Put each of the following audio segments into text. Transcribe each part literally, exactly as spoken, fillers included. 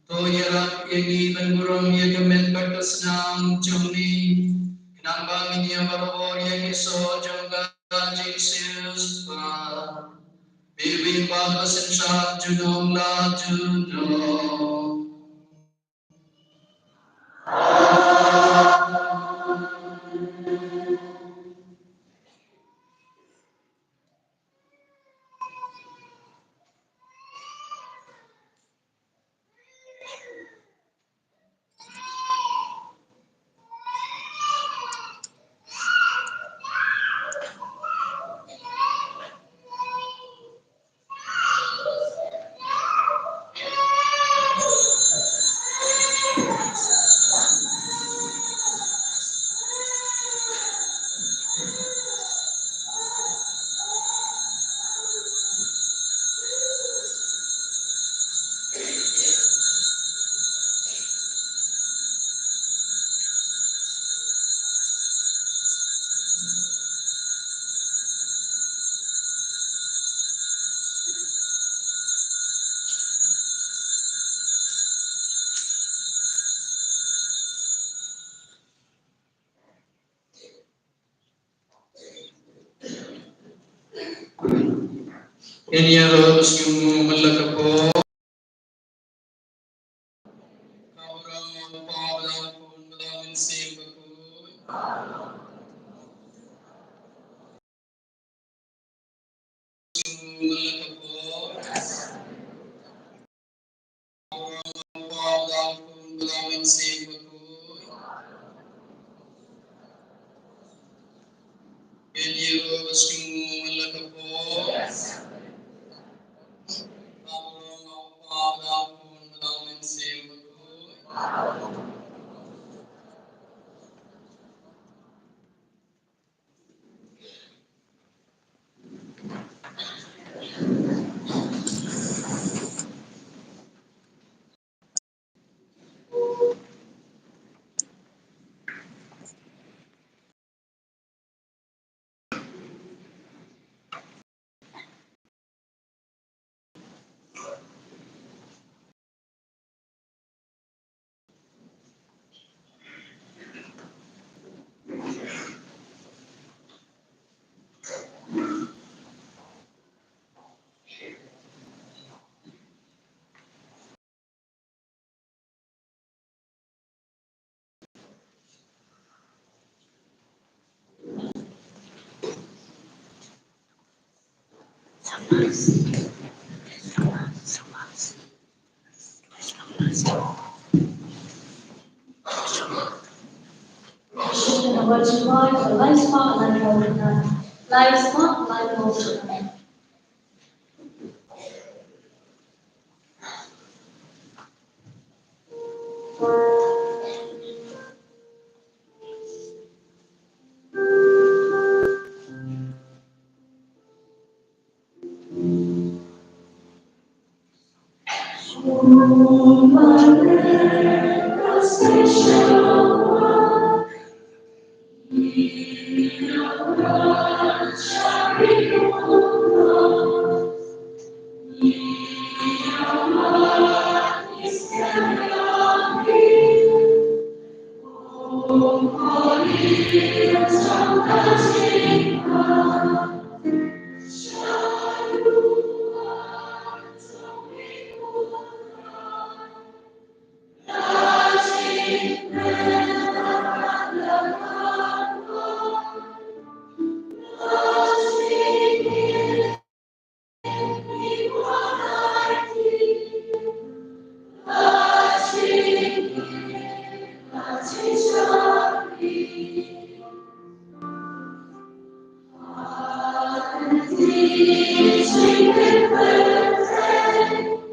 To ïarap ïa ngi ban burom ïa ka met bad ka snam jong ngi, khnang ba ngin ïa barabor ïa ki soh jong ka jingsiewspah. Bad ba ka synshar junom la junom. Ngin ïaroh sngewbha man la ka por. Line spot, line spot, line spot.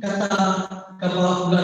kata kaba u la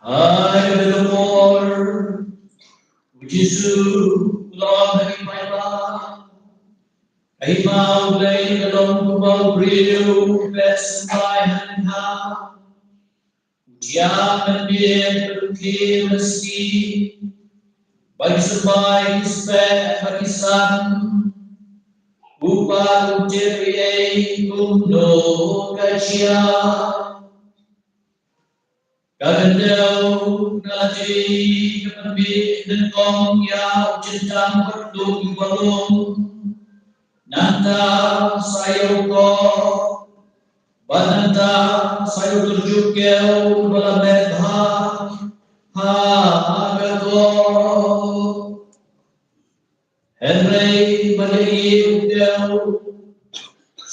Ha kaba la por, u Jisu u la ong ha ki paidbah, ka hima U Blei ka long kumba u briew u phet symbai ha lyngkha. U thiah mynmiet bad u khie mynsngi, ba ki symbai ki speh bad ki san. U Kpa u tip ei ei kumno ka jia. Ka khyndew na lade ka pynmih nyngkong ïa u jingtang pynduh uba lum. Nangta sa ïa u koh, bad nangta sa ïa u tyrjuh kew uba la met bha ha ka koh. Hynrei ba dei u kew,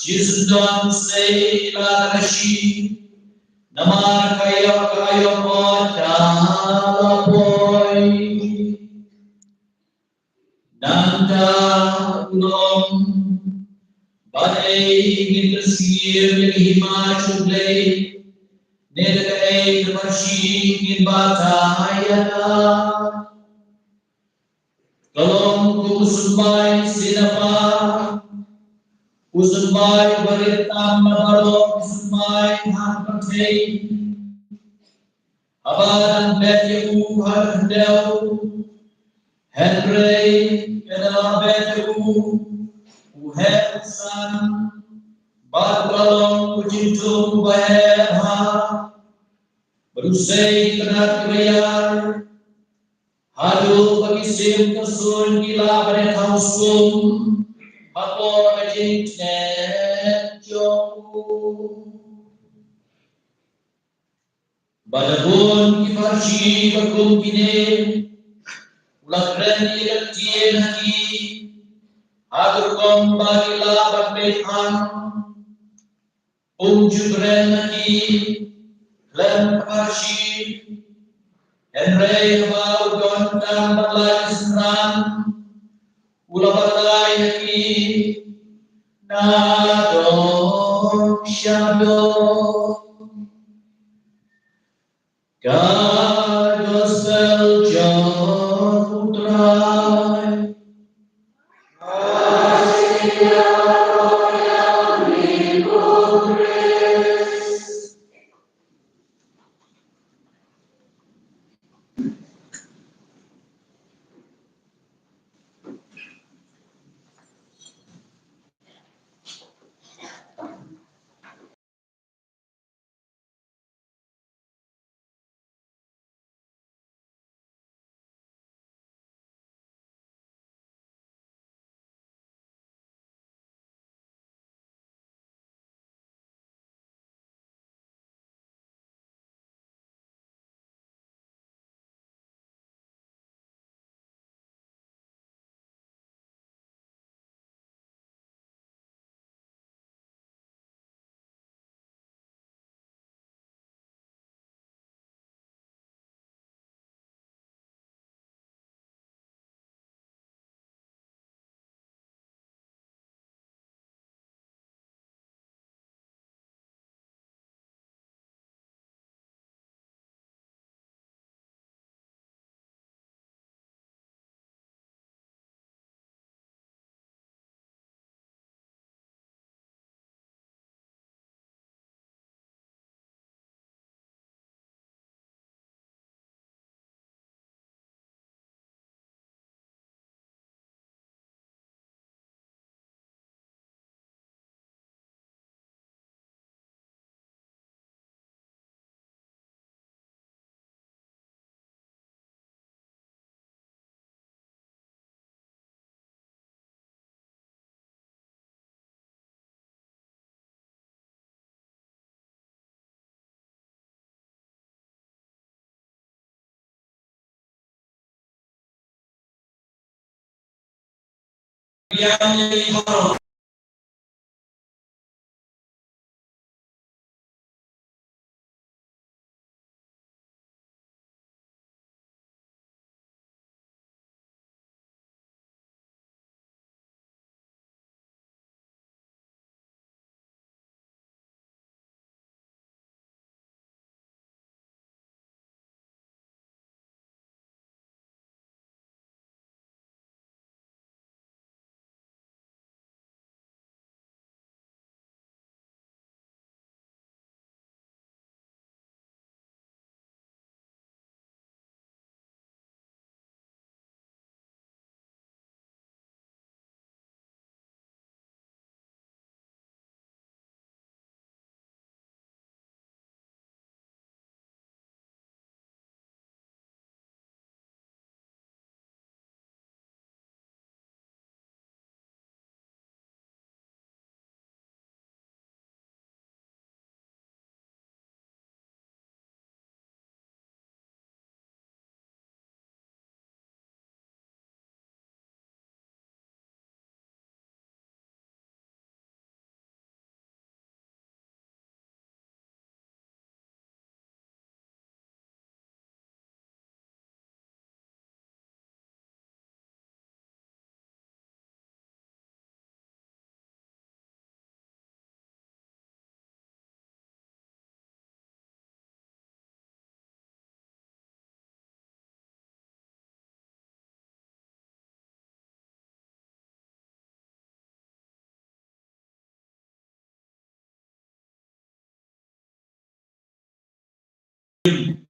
shisyndon sei la ka shi, namar ka ïoh ka ïoh ka la poi. Nangta u la ong, Bad ei ngin kyrsiew ïa ka hima jong U Blei, ne da kaei ka pharshi ngin batai ïa ka? Ka long kum u symbai sien na Kpa, u symbai uba rit tam na baroh ki symbai ha ka pyrthei. Haba dang bet ïa u ha ka khyndew, hynrei ynda la bet ïa u, u heh u san, bad u la long u jingthung uba heh bha. Bad u sei ki tnat kiba ïar, haduh ba ki sim ka suiñ ki lah ban ïathaw sum ha ka por ka jingthnet jong u. Bad da bun ki pharshi ba kum kine, u la kren ïa ka ktien ha ki, ha ka rukom ba ki lah ban peit phan. Um ju kren ha ki khlem ka pharshi, hynrei haba u don tang ba la ki synran, u la batai ha ki na dong sha dong ka gospel jong U Trai.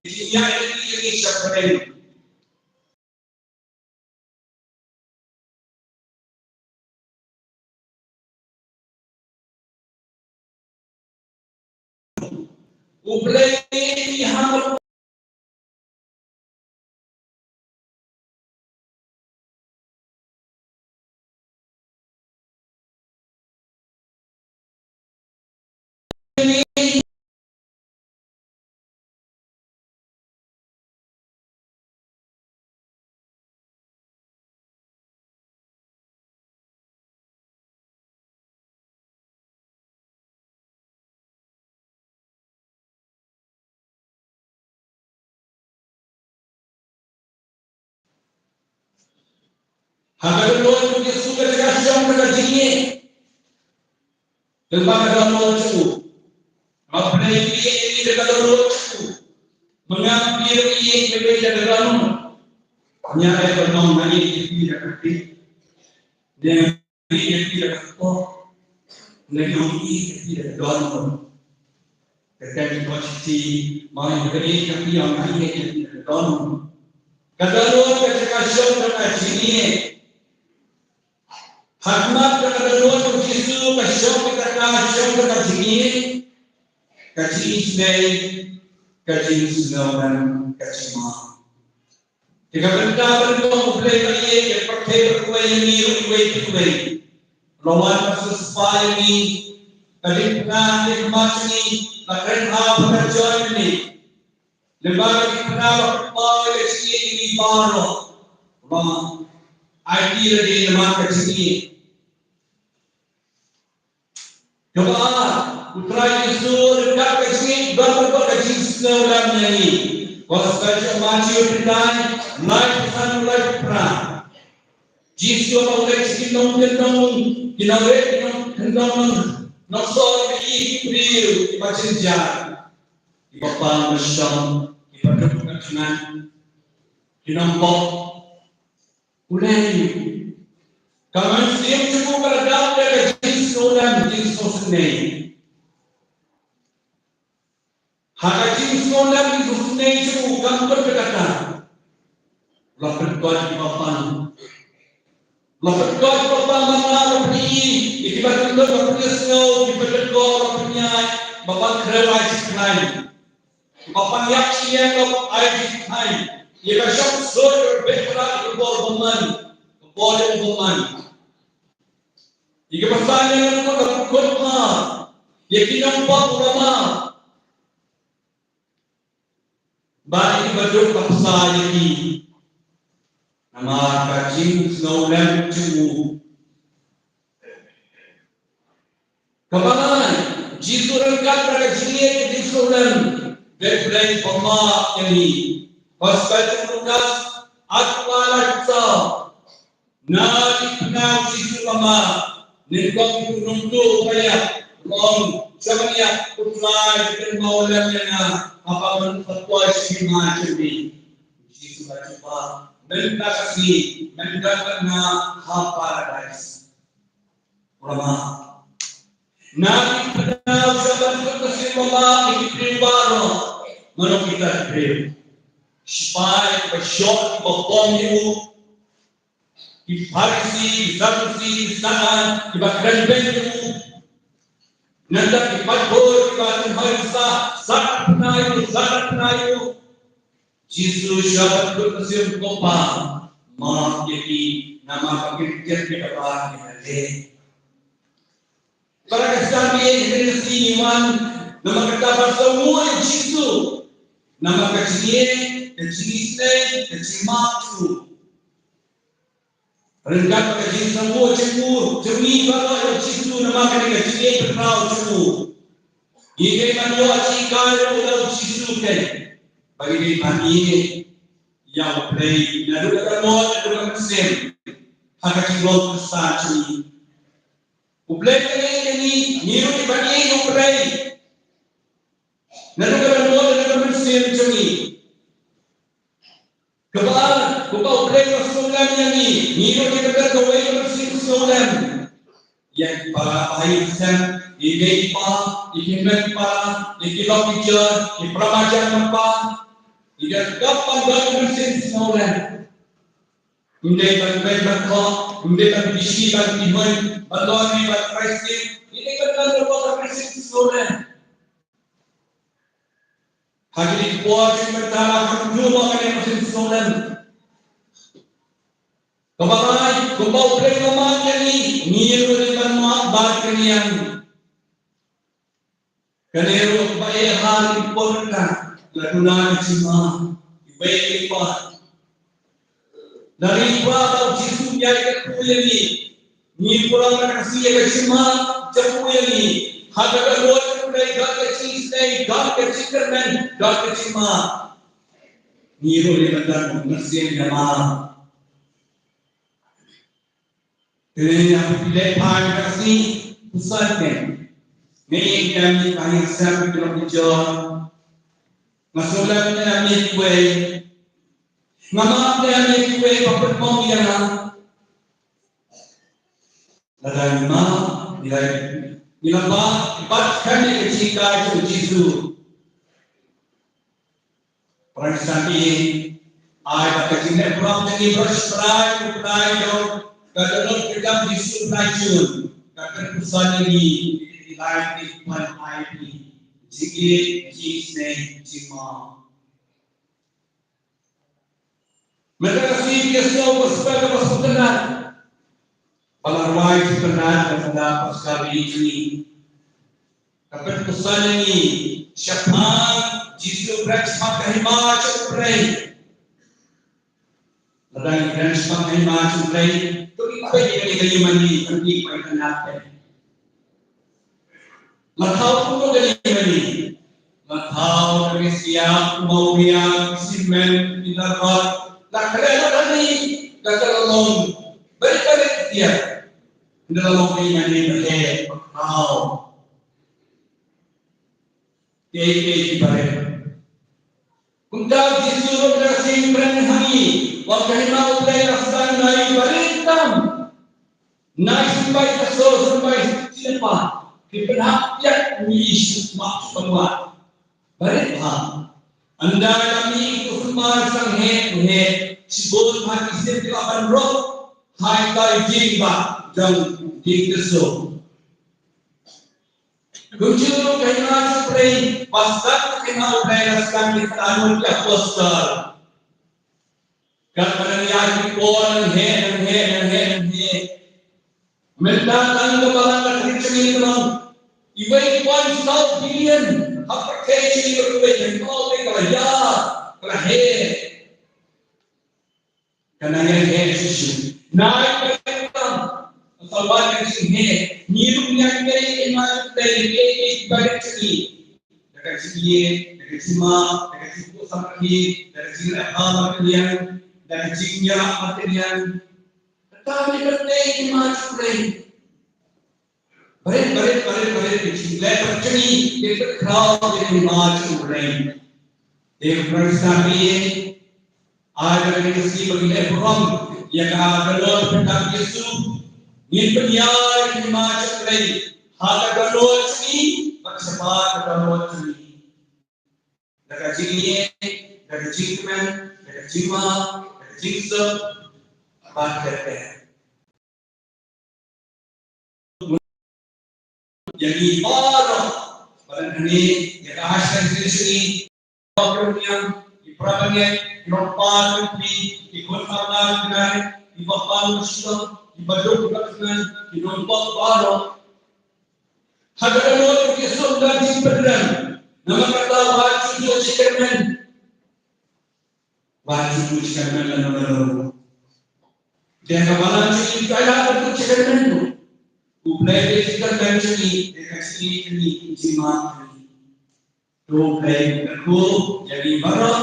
Ki ïa ki ïa ki shaphrang. U Blei ha Ha ka dohnud jong u Jisu ka jaka shong ka jingïeit. Tang ba ka dohnud jong u. Nga pynlong ïa ngi da ka dohnud jong u. Mynta phi ïeit ïa phi da ka dohnud. Ïa ai ba nong na ïeit ïa phi da ka phi. Ne ïeit ïa phi da ka kpoh. Ne nong ïeit ïa phi da ka dohnud. Ka kynnoh shithi, ma ïa ka ïeit ka phi ïa nga ïeit ka phi ka don. Ka don ka jaka shong ka jingïeit. Ha khmat ka don u Jisu ka shong ka jaka shong ka jingïeit. Ka jingisynei, ka jingsngew, ka jingma. Te ka bynta ba nyngkong U Blei ba ïeit, ïa pyrthei ba kawei ïa ngi ruh iwei pa iwei. La wan ban sngewsih ïa ngi. Ka dei pynban ïa ka mat jong ngi, la kren ha ka jong ngi. Lem bad ka dei pynban ba kynmaw ïa ka jingïeit jong ngi baroh. Ba aiti lade namar ka jingïeit. Kaba ar, U Trai Jisu u ryngkat ka jingïeit, u don ka jingsngewlem ïa ngi. Gospel jong u Mathaios, lai, lai phew san, lai phew phra. Jisu haba u leit sha ki nongkyndong, ki nongkyndong, nongsoh, ki briew kiba jynjar, kiba pang ba shong, kiba duk ba thngan, ki nongbok. U leh ïa u. Ka mynsiem jong u ka la dap da ka jingsngewlem, jingsngewsynei. Ha ka jingsngewlem, jingsngewsynei jong u kam kut ka kata. La pynkoit kiba pang. La pynkoit kiba pang, la pynïaid ïa kiba kyndoh, la pynïasngew, kiba kyndoh, la pynïaid, ba ban khreh ai jingkhlaiñ. Ba ban ïap ïa ka ai jingkhlaiñ. Ïa ka shong soi ka beh ka bor bymman. Ka bor bymman. Ïa ka basa ïa ka kut ma. Ïa ki nongpop u la map. Ba ïa ki ba duk ka basa ïa ki. Namar ka jingsngewlem jong u. Kaba lai, Jisu ryngkat bad ka jingïeit ka jingsngewlem, dei Blei ba map ïa ngi. Gospel jong u Lukas, arphew lai, arphew saw. Na ki khynnah u Jisu ba map, nyngkong u nongtuh ba ïap, u ong, sha ban ïap, U Trai, kynmaw lem ïa nga haba men pynpoi sha hima jong me. U Jisu ba jubab, mynta ka sngi men don bad nga ha Paradais. Rama. Na ki khynnah u Jisu ban kut ka sim ba map ïa ki briew baroh. Mano kita ki briew? Ki sipai, kiba shong, kiba bom ïa u. Ki Pharisi, ki Sadusi, ki Sadan, kiba kren beiñ ïa u. Nangta ki paidbah, kiba tynhoi sah, sah pynai ïa u, sah pynai ïa u. Jisu sha ban kut ka sim, Ko Pa, map ïa ki, namar ba kim tip ïa kaba ki la leh. Para ka sdang ïa ka ngi wan, namar kata ban sngewnguh ïa u Jisu. Namar ka jingïeit, ka jingisynei, ka jingmap jong u. Ryngkat bad ka jingsngewnguh jong u, jong ngi baroh ïa u Jisu namar kane ka jingïeit ba khraw jong u. Ngi dei ban ïoh jinghikai ruh ïa u Jisu keiñ. Ba ngi dei ban ïeit ïa u Blei naduh ka dohnud, naduh ka mynsiem. Ha ka jinglong Khristan jong ngi. U Blei ka ïeit ïa ngi, ngi ruh dei ban ïeit ïa u Blei. Naduh ka dohnud, naduh ka mynsiem jong ngi. Kaba ar, kumba U Blei u la sngewlem ïa ngi, ngi ruh dei ban don kawei ka mynsiem sngewlem. Ïa ki para baieit, ïa ki mei ki pa, ïa ki hynmen ki para, ïa ki lok ki jor, ki para marjan marpa. Ïa ka ban don ka mynsiem sngewlem. Ym dei ban beiñ ban thoh, ym dei ban bishi ban bihun, ban lori ban pricing. Ïa ka ban don ka mynsiem sngewlem. Ha kine ki por jong mynta la kham jur ma kane ka mynsiem sngewlem. Kaba lai, kumba U Blei u mad ïa ngi, ngi ruh dei ban mad bad kane ïa ngi. Kane ruh ba eh ha ki por mynta la duna ka jingma iwei pa. Lada ngi kwah ba U Jisu un ïaid katto ïa ngi, ngi burom na ka sngi ïa ka jingma jong u ïa ngi. Ha kaba dohnud ka dei ka jingïaseng, ka jingkyrmen, ka jingma. Ngi ruh ngi ban don mynsiem ïa ma. Te ïa phi leh phai ka sngi puson kein. Ngi ïa ka sngi phi ïa sem ki long ki jor. Nga sngewlem ïa ngi kiwei. Nga map ïa ngi kiwei ba pynmong ïa nga. Lada ngi map ïa ngi, ngi la map bad kane ka jinghikai jong U Jisu. Para ngi sngewthuh, ai ba ka jingleh burom jong ngi baroh shi Trai, u Trai jong ka dohnud ka jong U Jisu Trai jong ngi, ka pynpuson ïa ngi, ïa ngi lai ïa ngi ban ai ïa ngi jingïeit, jingsneng, jingmap. Mynta ka sngi phi ïohsngew ba spah kaba sngewtynnat. Ba la rwai sngewtynnat ba sngewtynnat ba sngewtynnat. Ka pynpuson ïa ngi shaphang Jisu Khrist, shaphang ka hima jong U Blei. Lada ngi kren shaphang ka hima jong U Blei, to ngi peit ïa kane ka ïing mane, to ngi peit ïa kane. La thaw kumno ka ïing mane? La thaw da ki siap, kumba u biang, ki cement, ki darbar. La kren da kane, da ka la long. Barit barit ki tiar. Ynda la long ka ïing mane ba heh, ba khraw. Kiei kiei ki barit. Kumta Jisu ruh ka sngew kren ha ngi, wat ka hima U Blei la sdang na i barit tam. Na i symbai ka so symbai symbai pa. Ki pynhap ïa ngi shu ma shu pynwad. Barit ha. Ynda la mih u symbai sang heh heh. Shibun ha ki sien ki la ban rok. Hai tai jing ba jong jing keso. Kumjuh ruh ka hima jong U Blei, ba sdang ka hima U Blei la sdang ïa ki khynnah ki apostol. Katba nang ïaid ki por nang heh, nang heh, nang heh, nang heh. Mynta tang ka balang ka ri jong ngi ka long iwei point saw billion. Ha ka ri jong ngi ka long iwei point saw billion, ka la ïa, ka la heh. Ka nang ïa heh shisha. Nai ka kam. Ka wan ka jingheh. Ngi ruh ngi ïa heh ïa ma Blei ïa ïa ba ïa ngi. Da ka jingïeit, da ka jingmap, da ka jingkhuslai, da ka jingrep ha ma ka liang, da ka jingïarap ma ka liang. Kata ngi ka tei ïa ma Blei. Barit, barit, barit, barit, ki jingleh bad jong ngi, ki pynkhraw ïa ka hima jong U Blei. Te U Blei u sngewbha ïa ngi, ai ba ngi sngew ba ngi leh burom ïa ka dohnud ka jong U Jisu. Ngin pynïar ïa ka hima jong U Blei ha ka dohnud jong ngi bad shaphang ka dohnud jong ngi. Da ka jingïeit, da ka jingkmen, da ka jingmap, da ka jingsuk, bad da ka Ïa ngi baroh, ba don hangne, ïa ka Ash Khan Station, ïa ki para bangeit, ïa ki para bangeit, ïa ki para bangeit, ïa ki khun samla, ïa ki para bangeit, ïa ki para bangeit, ïa ki para bangeit, ïa ki nongpop baroh. Ha ka dohnud ka jingïasuk da jingpynrem, namar kata wat ju ju jingkyrmen. Wat ju ju jingkyrmen lano lano. Te haba la ju ju jingkyrmen lano. U Blei u jingkyrmen jong ngi, te ka jingkyrmen jong ngi, jingma jong ngi. To U Blei u kyrkhu ïa ngi baroh,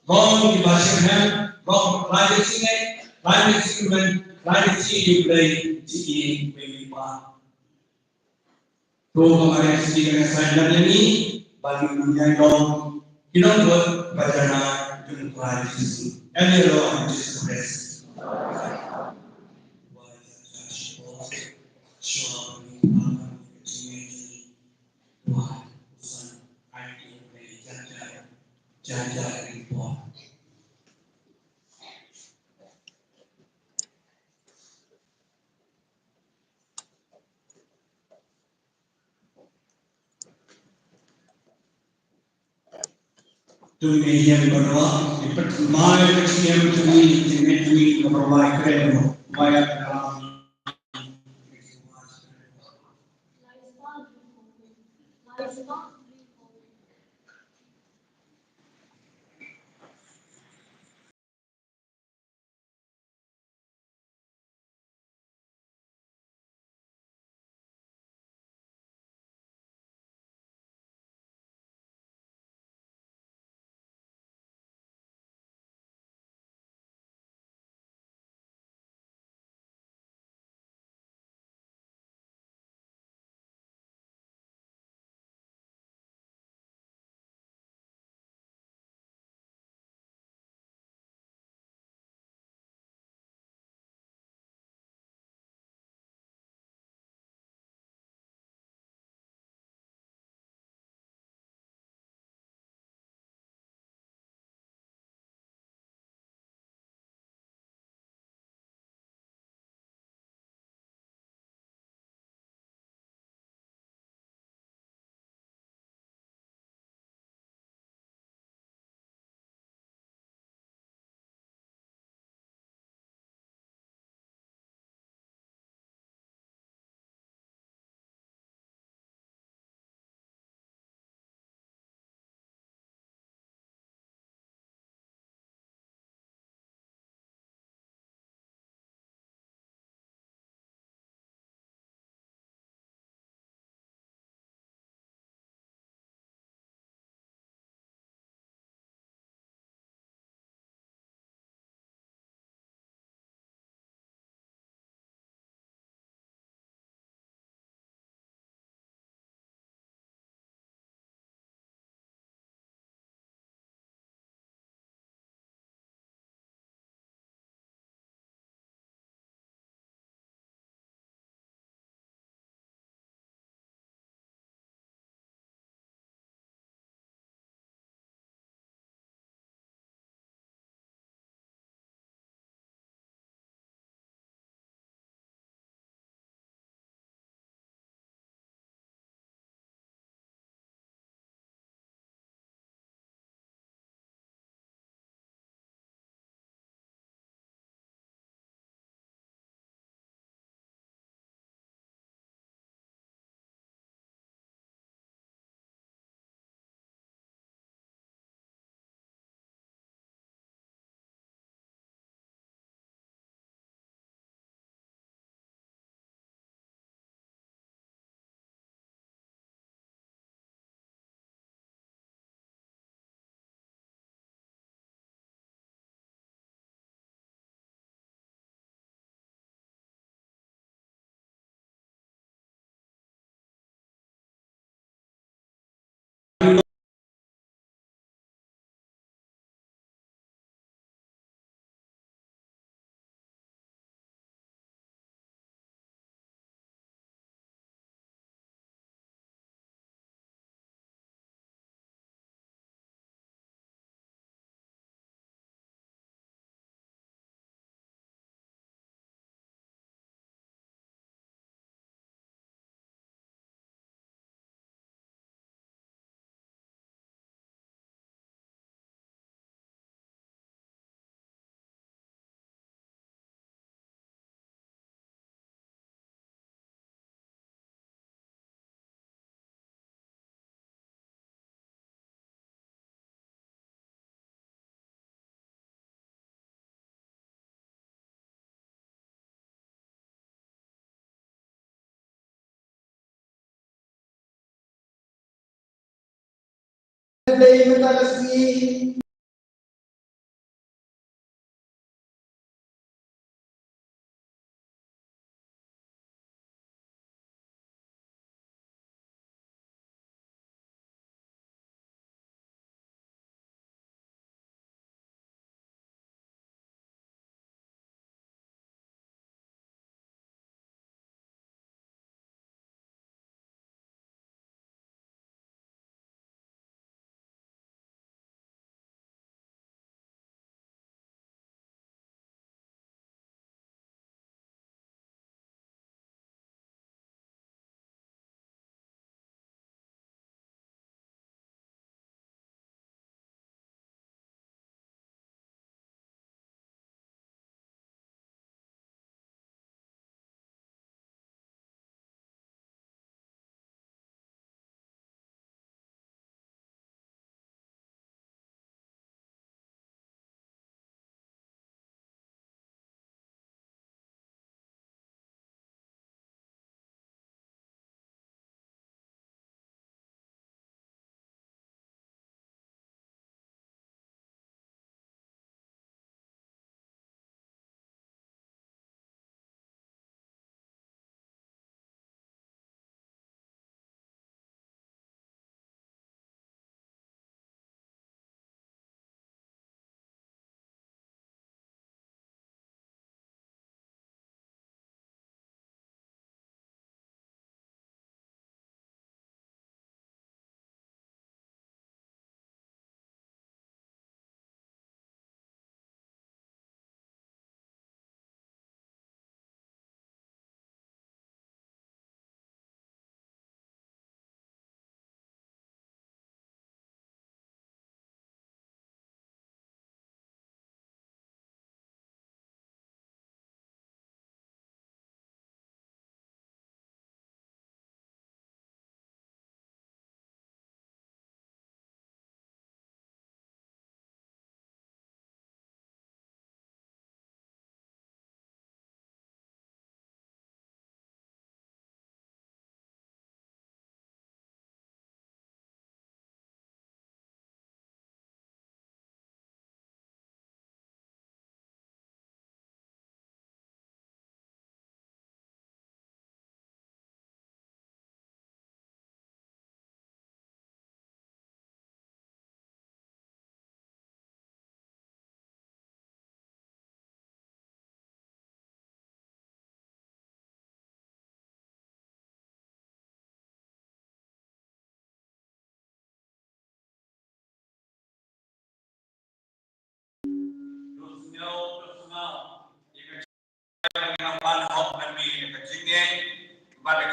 long kiba shitrhem, long kiba jingeh, long kiba jingkyrmen, long kiba jingeh U Blei jong ngi, U Blei u ba. To ka Maria Theisotti ka nang sa ïalam ïa ngi ba ngin ïa long ki nongbud ba janai jong U Trai Jisu. Ïa ngi ruh ha U Jisu Khrist. To ngin ïeng bad ruh, ngin pynmai ka jingim jong ngi, jingim jong ngi, kaba ruh bai kren ruh, bai ïa ka.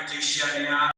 Jingshaniah.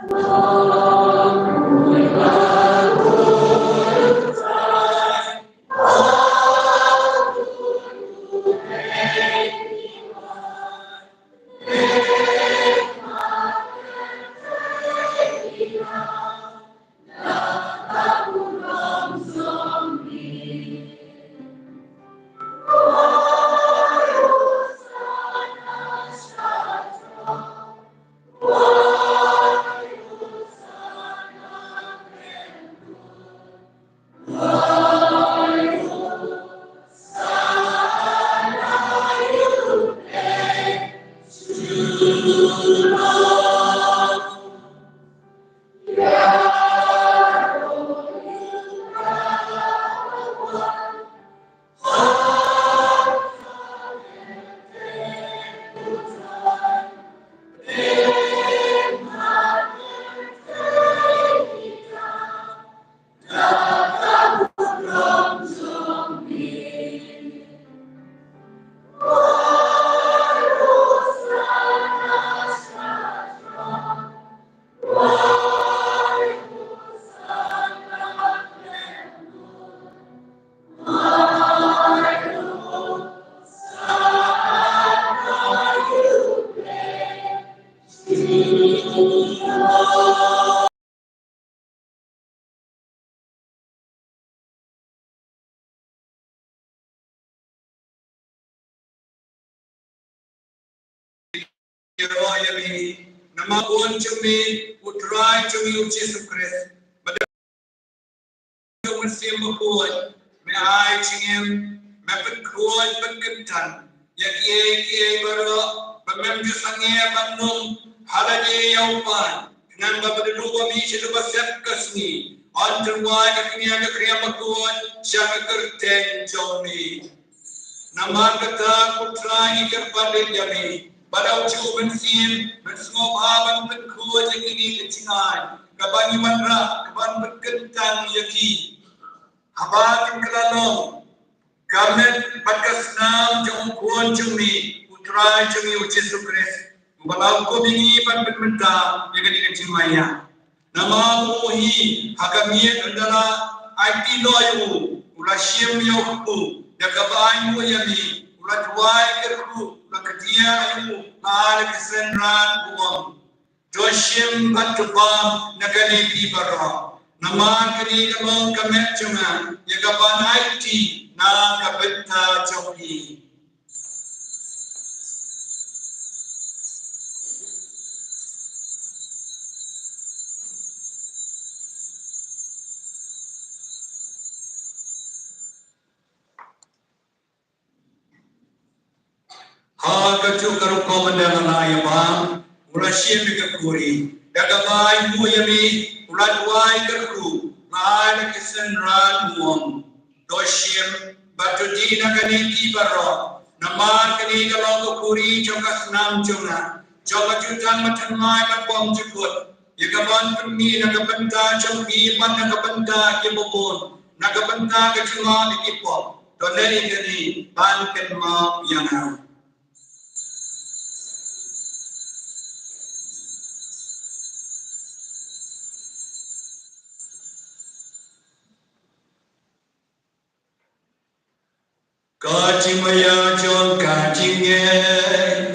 Ïaroh ïa me namar u Khun jong me, u Trai jong ngi u Jisu Khrist. Bad u Mynsiem Bakhuid, me ai jingim, me pynkhuid pynkyntan ïa kiei kiei baroh, ba mem ju sangeh ban ym ha lade ïa u paid. Khnang ba phin ïoh ba me sha kaba sep ka sngi, yn tyrwa ïa ka kñia ka kriam bakhuid sha ka kyrteng jong me. Namar kata ko Trai, ngi kyrpad ïa me ba da u Mynsiem, men sngewbha ban pynkhuid ïa kine ki jingai, kaban ïa wanrah, kaban pynkyntan ïa ki. Haba kin kylla long ka met bad ka snam jong u Khun jong me, u Trai jong ngi u Jisu Khrist, uba la hukum ïa ngi ban pynmynta ïa kane ka jingmaïa. Namar u hi ha ka miet ynda la aiti noh ïa u, u la shim ïa u kyrkhu, da kaba ainguh ïa me u la duwai kyrkhu, u la kdiah ïa u, la ai la ki synran, u ong, to shim bad to bam na kane phi baroh. Namar kane ka long ka met jong nga ïa kaban aiti na ka bynta jong phi. Ha kajuh ka rukom ynda la ïa bam, u la shim ïa ka khuri, da kaba ainguh ïa me u la duwai kyrkhu, la ai la ki synran, u ong, to shim bad to die na kane phi baroh. Namar kane ka long ka khuri jong ka snam jong nga, jong ka jutang bathymmai bad bymjukut, ïa kaban pynmih na ka bynta jong phi bad na ka bynta ki babun, na ka bynta ka jingma ïa ki pop. To leh ïa kane ban kynmaw ïa nga. Ka jingmaïa jong ka jingngeit.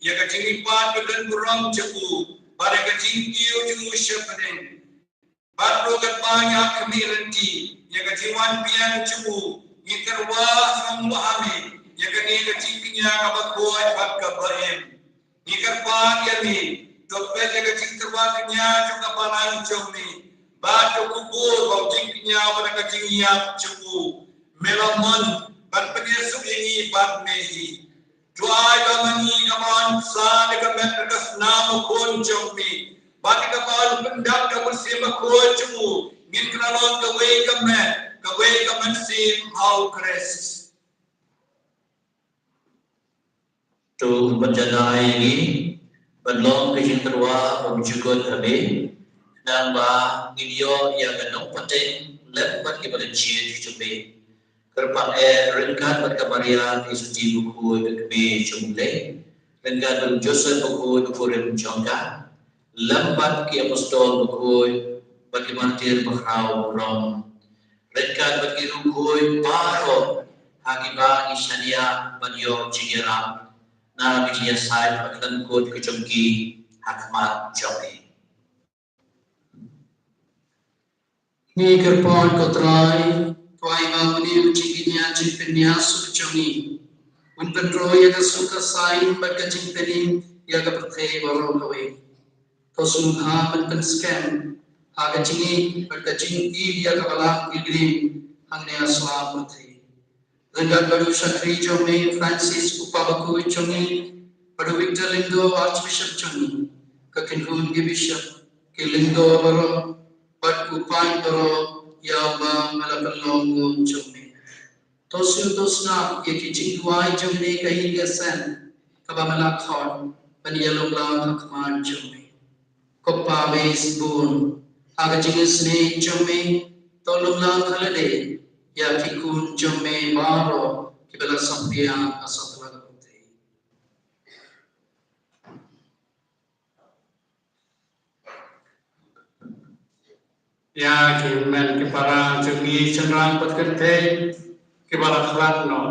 Ïa ka jingïaid pat ka don burom jong u, bad ïa ka jingkiew jong u sha bneng. Bad ruh katba ngi ap khmih lynti ïa ka jingwan biang jong u, ngi tyrwa sngewbha ïa kane ka jingkñia kaba khuid bad kaba im. Ngi kyrpad ïa me, to peit ïa ka jingtyrwa kñia jong ka balang jong me, bad to kubur ba u jingkñia bad ka jingïap jong u, me la mon ban pynïasuk ïa ngi bad me hi. To ai ba ma ngi ka ban sa da ka met da ka snam u khun jong me, bad da ka ban pyndap da u mynsiem bakhuid jong u, ngin kylla long kawei ka met kawei ka mynsiem ha u Khrist. To ban jana ïa ngi ban long ka jingtyrwa bymjukut ha me, khnang ba ngin ïoh ïa ka nongpateng lem bad kiba la jied jong me. Kyrpang eh ryngkat bad ka Maria ka Isotti bakhuid ka kmie jong U Blei, ryngkat bad u Joseph bakhuid u kurim jong ka, lem bad ki apostol bakhuid bad ki martir bakhraw burom, ryngkat bad ki riewkhuid baroh ha kiba ngi shaniah ban ïoh jingïarap na ka jingïasaid bakhlem kut ka jong ki ha khmat jong me. Ngi kyrpad ko Trai, to ai ba une u jingkñia jingpynïasuk jong ngi un pynroi ïa ka suk ka saiñ bad ka jingpynim ïa ka pyrthei baroh kawei. To sngewbha ban pynskhem ha ka jingïeit bad ka jingïeit ïa ka Balang pilgrim hangne ha sla pyrthei. Ryngkat bad u shakri jong me Francis u Papa bakhuid jong ngi, bad u Victor Lyngdoh Archbishop jong ngi, ka kynhun ki bishop, ki lyngdoh baroh, bad u paid baroh ïa uba me la pynlong kum jong me. To sngewthuh sngap ïa ki jingduwai jong kane ka ïing ka sem kaba me la khot ban ïalum lang ha khmat jong me. Ko Pa ba ïeit bun, ha ka jingisynei jong me to lum lang ha lade ïa ki khun jong me baroh kiba la sophiang ha satlak pyrthei. Ïa ki hynmen ki para jong ngi shynrang pat kynthei kiba la khlad noh,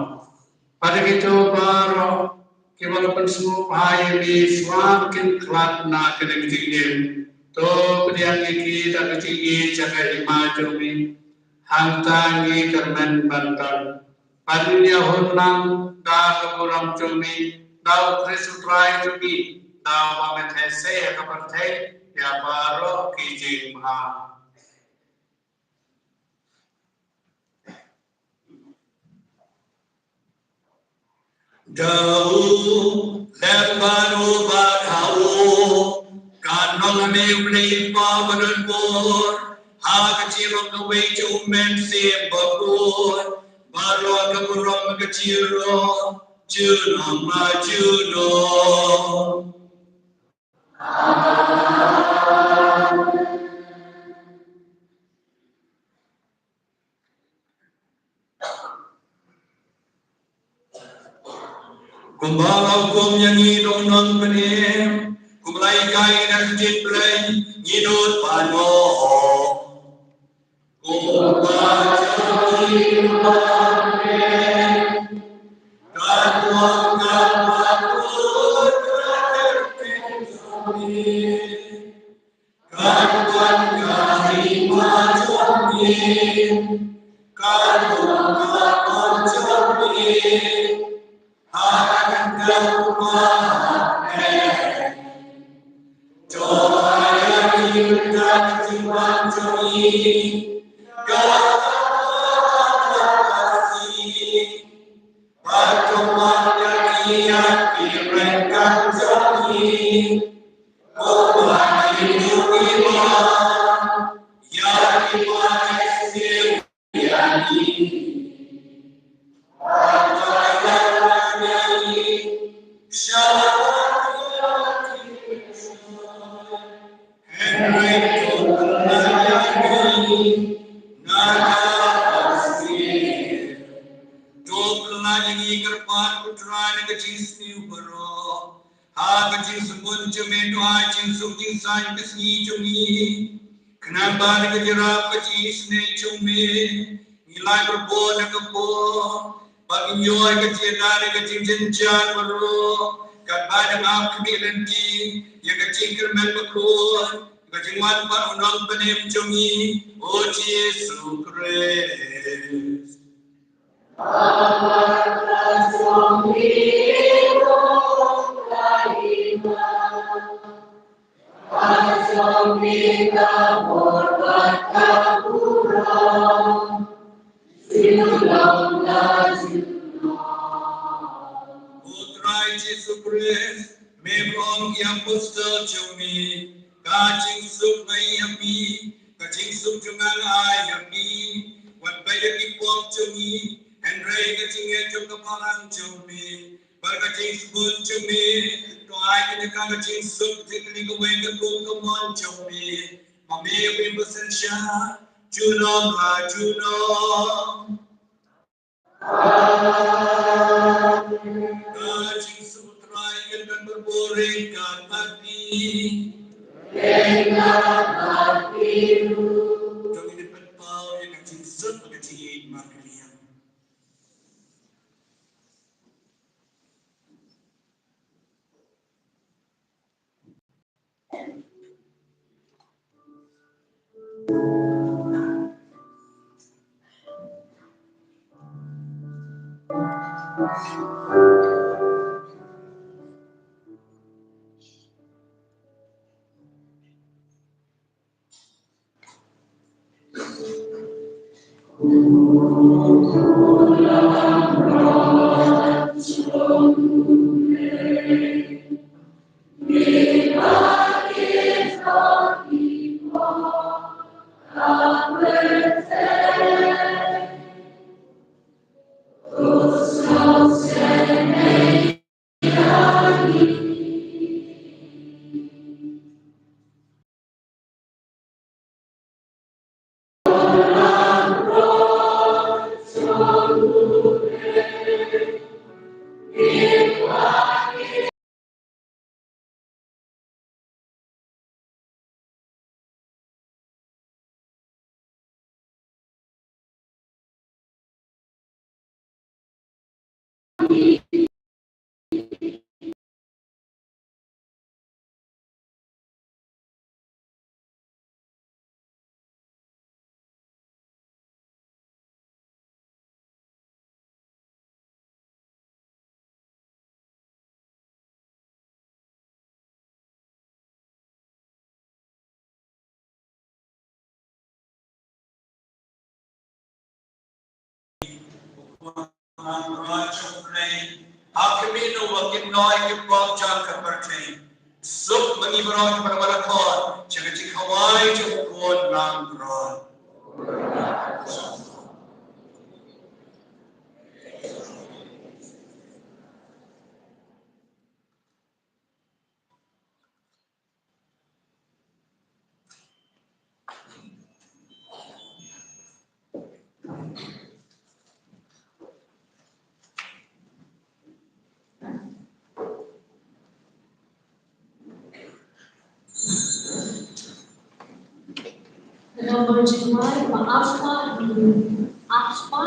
bad ïa kito baroh kiba la pynsngewbha ïa me shuwa ba kin khlad na kane ka jingim, to pdiang ïa ki da ka jingïeit sha ka hima jong me. Hangta ngi kyrmen ban don ban ïa hun lang da ka burom jong me, da U Khrist U Trai jong ngi, da uba me theh seh ïa ka pyrthei ïa baroh ki jingbha. Da u lem bad u bad ha u, kan long ha me U Blei Kpa badonbor, ha ka jinglong kawei jong U Mynsiem Bakhuid, baroh ka burom ka jingïaroh junom la junom. Kumba la hukum ïa ngi Nongpynim, kumba la hikai na ka ktien Blei, ngin nud ban ong. Kumba jong ngi Nongpynim, kan wan, kan wan, kan wan, kan wan ka hima jong me, kan wan ka mon jong me, ha ka kyrteng U Kpa, amen. To ai ïa ngi mynta ka jingwan jong ngi, ka la ka la ka si. Bad to man ïa ngi ïa ki ryngkat jong ngi, kumba ngi ju ïa ki ba ïa ngi. Bad to ïa ngi sha To pynlait ïa ngi kyrpad ko Trai na ka jingsniew baroh, ha ka jingsngewbha jong me, to ai jingsuk jingsaiñ ka sngi jong ngi, khnang ba da ka jingïarap ka jingisynei jong me, ngi lah ban bud na ka por, ba ngin ïoh ïa ka jingïada na ka jingjynjar baroh, katba ngi ap khmih lynti ïa ka jingkyrmen bakhuid, Ka jingwan pat u Nongpynim jong ngi, u Jisu Khrist. U Trai Jisu Khrist, me ong ïa ki apostol jong me, ka jingsuk nga ai ïa me, ka jingsuk jong nga nga ai ïa me. Wat peit ïa ki pop jong ngi, hynrei ka jingngeit jong ka balang jong me. Bad ka jingsbun jong me, to ai kane ka jingsuk, kane kawei ka kum ka mon jong me. Ma me, me ba synshar junom ha junom. Ka jingsuk U Trai kan kan bor bor ryngkat bad phi. Ryngkat bad phi ruh. To ngin pynpaw ïa ka jingsuk bad ka jingïeit markylliang. Ha khmih, u ba kin noi ki pop jong ka pyrthei. Suk ma ngi baroh kiba la khot sha ka jingkhawai jong u Khun langbrot. Number two, Asma. Asma.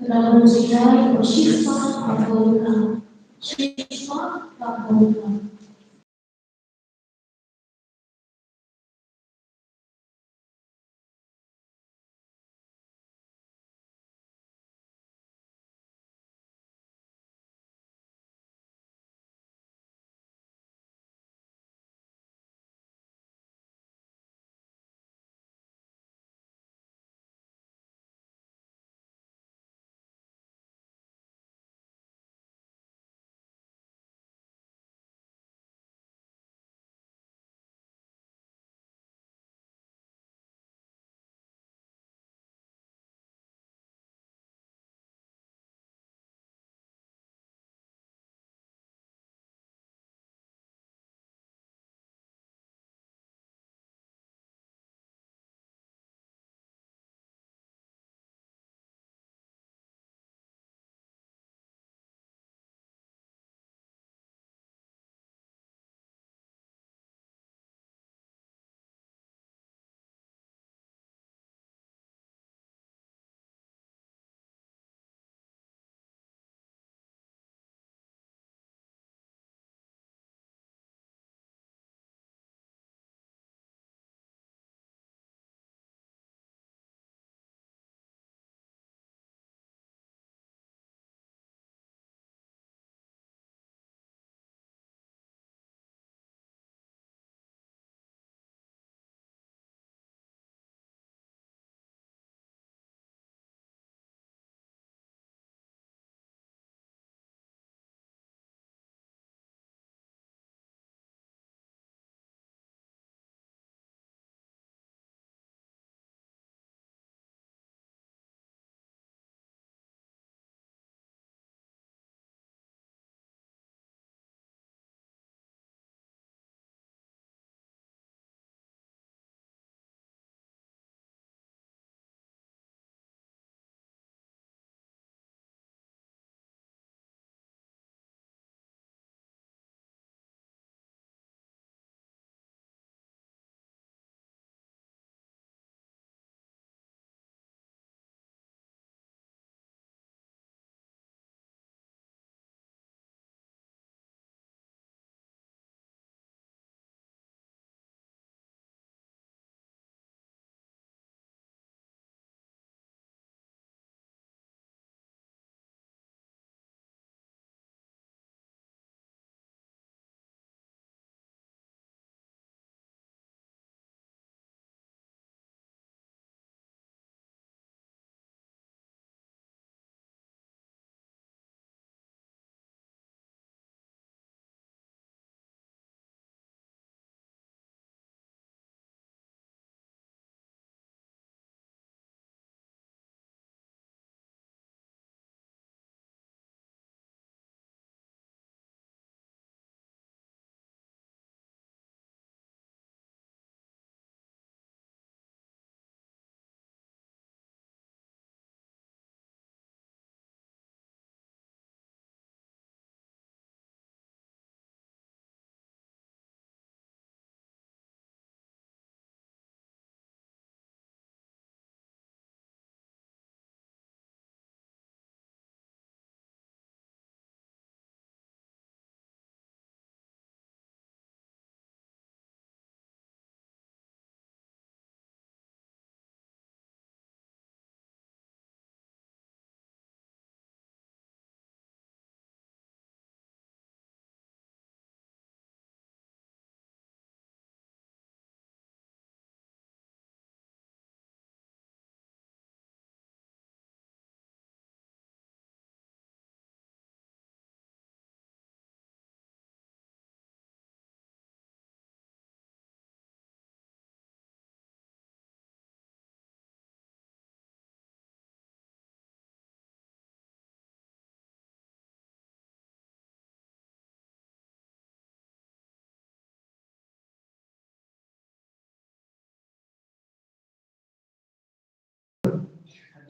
Kynrad Judai, Shiphrah Bakhraw. Shiphrah Bakhraw.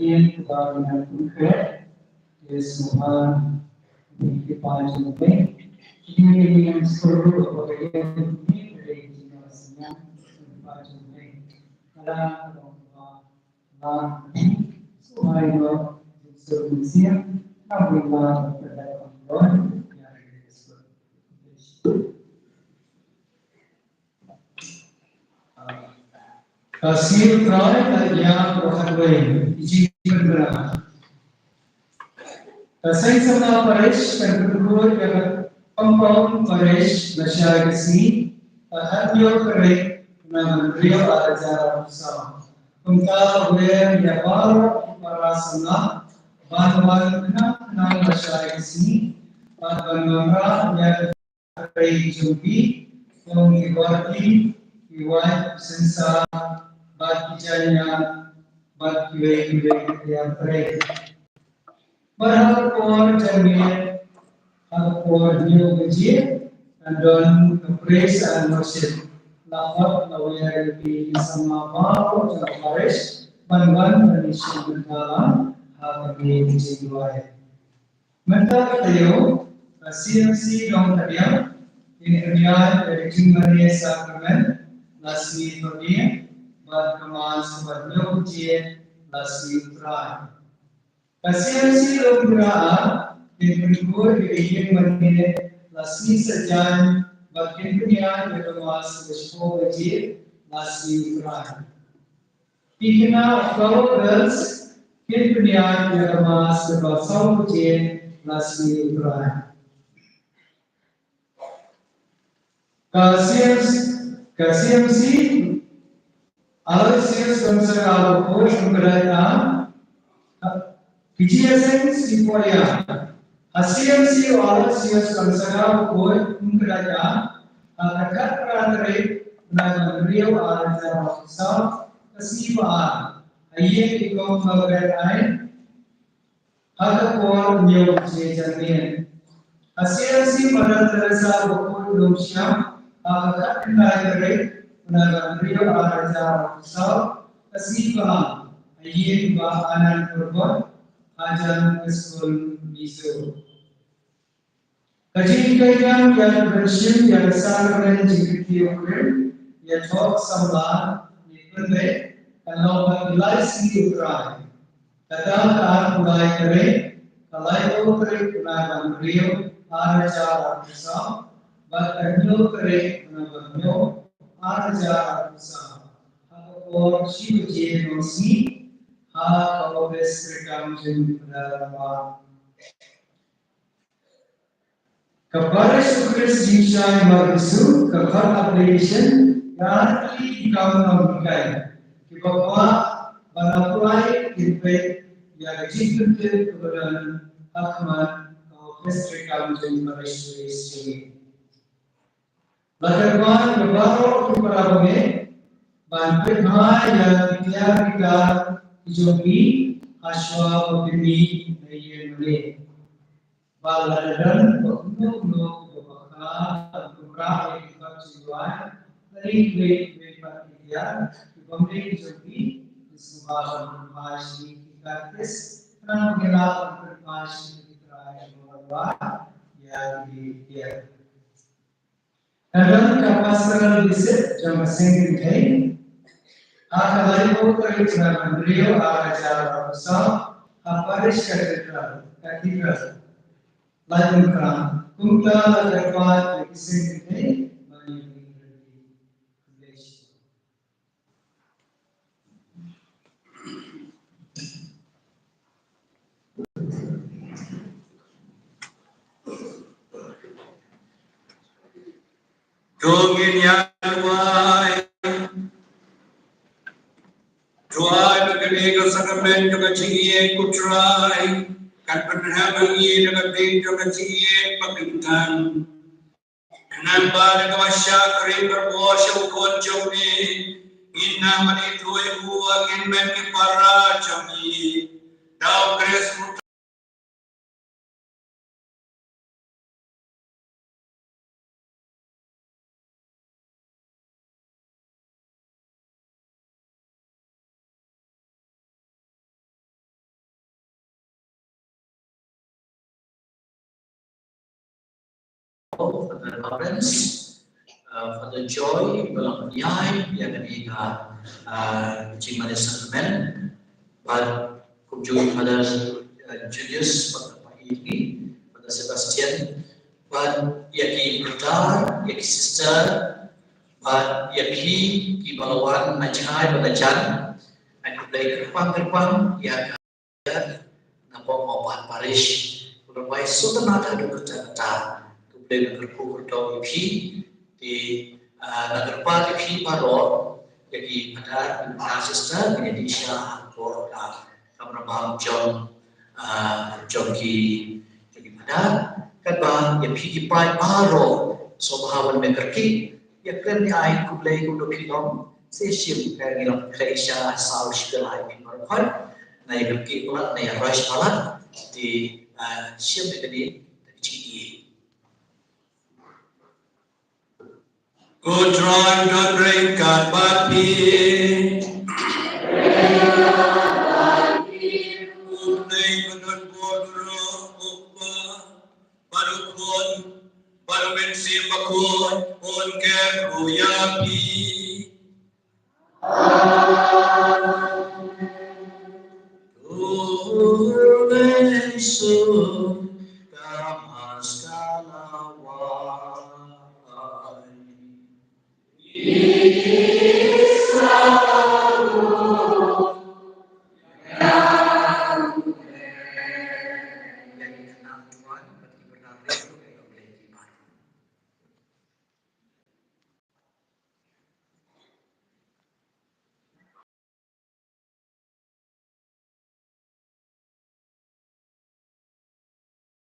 Ïa kaba ngan pynkhreh, ïa sngewbha ïa ki paid jong U Blei. Kine ki ïing skul ruh ba ka ïeng kine ki dei ki nongshong sngewbha jong U Blei. Ka la ka long ba la sngewbha ïa ki sngewbha mynsiem, ka bri la ka dei ka long ïa ki skul. Ka sngi U Trai ka ïa ka khatwei, ki jingpynbna. Ka seng samla parish kan pynkhuid ïa ka compound parish lashai ka sngi, ka khathynñiew tarik u bnai ba hynriew ar hajar arphew saw. Kumta wer ïa baroh ki para samla ban wan khnang khnang lashai ka sngi bad ban wanrah ïa ka trei jong ki, kum ki wardi, ki wait, ki sensar, bad ki jaiñia, bad kiwei kiwei ki tiar trei. Bad ha ka por janmiet, ha ka por hynñiew baje, kan don ka praise and worship. La khot la wer ïa ki samla baroh jong ka parish ban wan ban ïashim bynta lang ha kane ka jingduwai. Mynta ka taïew, ka C M C Dongkadiang, kin pynïaid ïa ka jingmane sakramen la sngi Thohdieng bad ka Mass kaba hynñiew baje la sngi U Trai. Ka C M C Lum Kra, kin pynkhuid ïa ka ïing mane la sngi Saitjaiñ bad kin pynïaid ïa ka Mass kaba shiphew baje la sngi U Trai. Ki khynnah Flower Girls kin pynïaid ïa ka Mass kaba saw baje la sngi U Trai. Ka C M C, ka C M C Aloysius Gonzaga Bakhuid, Umkdait A, ki jingïaseng sngi Poya. Ha C M C Aloysius Gonzaga Bakhuid, Umkdait A, ha ka khatphra tarik bnai ba hynriew ar hajar arphew saw, ka sngi Ba-ar, ha ïing i Kong Margaret Ain, ha ka por hynñiew baje janmiet. Ha C M C Mother Teresa Bakhuid Lumshiang, ha ka khatkhyndai tarik bnai ba hynriew ar hajar arphew saw, ka sngi Balang, ha ïing i Bah Anand Purbot, hajan ka skul Mizo. Ka jinghikai jong ka jingpynshim ïa ka sakramen jingkyrkhu ïa u Khrist, ïathoh samla ne pynbeit, kan long ha ki lai sngi U Trai. Kata ka arphew lai tarik, ka laiphew tarik bnai ba hynriew ar hajar arphew saw, bad ka hynñiew tarik bnai ba hynñiew ar hajar arphew saw, ha ka por shi baje nongsngi, ha ka office treikam jong u Phadar Rangbah. Ka Parish U Khrist Jingshai Mawryngkneng, ka khot application, ka artylli ki kam nonghikai kiba kwah ban apply kin peit ïa ka jingpyntip kaba don ha khmat ka office treikam jong ka Parish Priest jong ngi. La kyrpad ïa baroh ki para bangeit ban pynbha ïa ki tiar ki tar ki jong ki ha shuwa ba kin mih na ïing mane. Ba lada don ba kumno kumno kiba bakla ban pynrah ïa ki khot jingduwai, lane kiwei kiwei pat ki tiar ki bym dei ki jong ki, ki sngewbha ban pynbha sha ki katdis, khnang ba kin lah ban pynbha sha ki trai kiba wan ïa ki tiar. Ka don ka pastoral visit jong ka seng kynthei ha ka laiphew tarik bnai ba hynriew ar hajar arphew saw ha Parish Cathedral, Cathedral, Laitumkhrah. Kumta la kyrpad ïa ki seng kynthei ban ïa ki. To ngin ïa duwai. Duwai ba kane ka sakramen jong ka jingïeit, ko Trai, kan pynhap ïa ngi da ka ding jong ka jingïeit ba kyntan. Khnang ba da kaba shakri kyrpang sha u Khun jong ngi, ngin nang ban ithuh ïa u, ngin bun ki para jong ngi. Da u Khrist u Father Lawrence, uh, Father Joy, ba la pynïaid ïa kane ka, uh, jingmane sakramen, bad kumjuh Father, uh, Julius, Father Paiki, Father Sebastian, bad ïa ki brother, ïa ki sister, bad ïa phi kiba la wan na jngai bad na jan, ai khublei kyrpang kyrpang ïa ka na pop Mawpat Parish. Khublei sngewtynnat haduh katta katta. Khublei kyrkhu kyrdoh ïa phi. Te, ah, nga kyrpad ïa phi baroh, ïa ki Father, ïa ki Sister, ïa ki Isha, ha ka por ka kamram jong, ah, jong ki, jong ki Father. Katba ïa phi ki paid baroh, sngewbha wan mih kyrkieh. Ïa kren ïa ai khublei kumno phi long. Sa shim ka ngi long khlei sha saw shi pela ïa phi baroh. Na ïa kyrkieh palat, na ïa rush palat. Te, ah, shim ïa kane, ka jingïeit. Ko Trai, don ryngkat bad phi. Khublei ba don bor ruh, U Kpa, bad U Khun, bad U Mynsiem Bakhuid, un kyrkhu ïa phi. Amen. Khublei shibun, ka Mass ka la wai.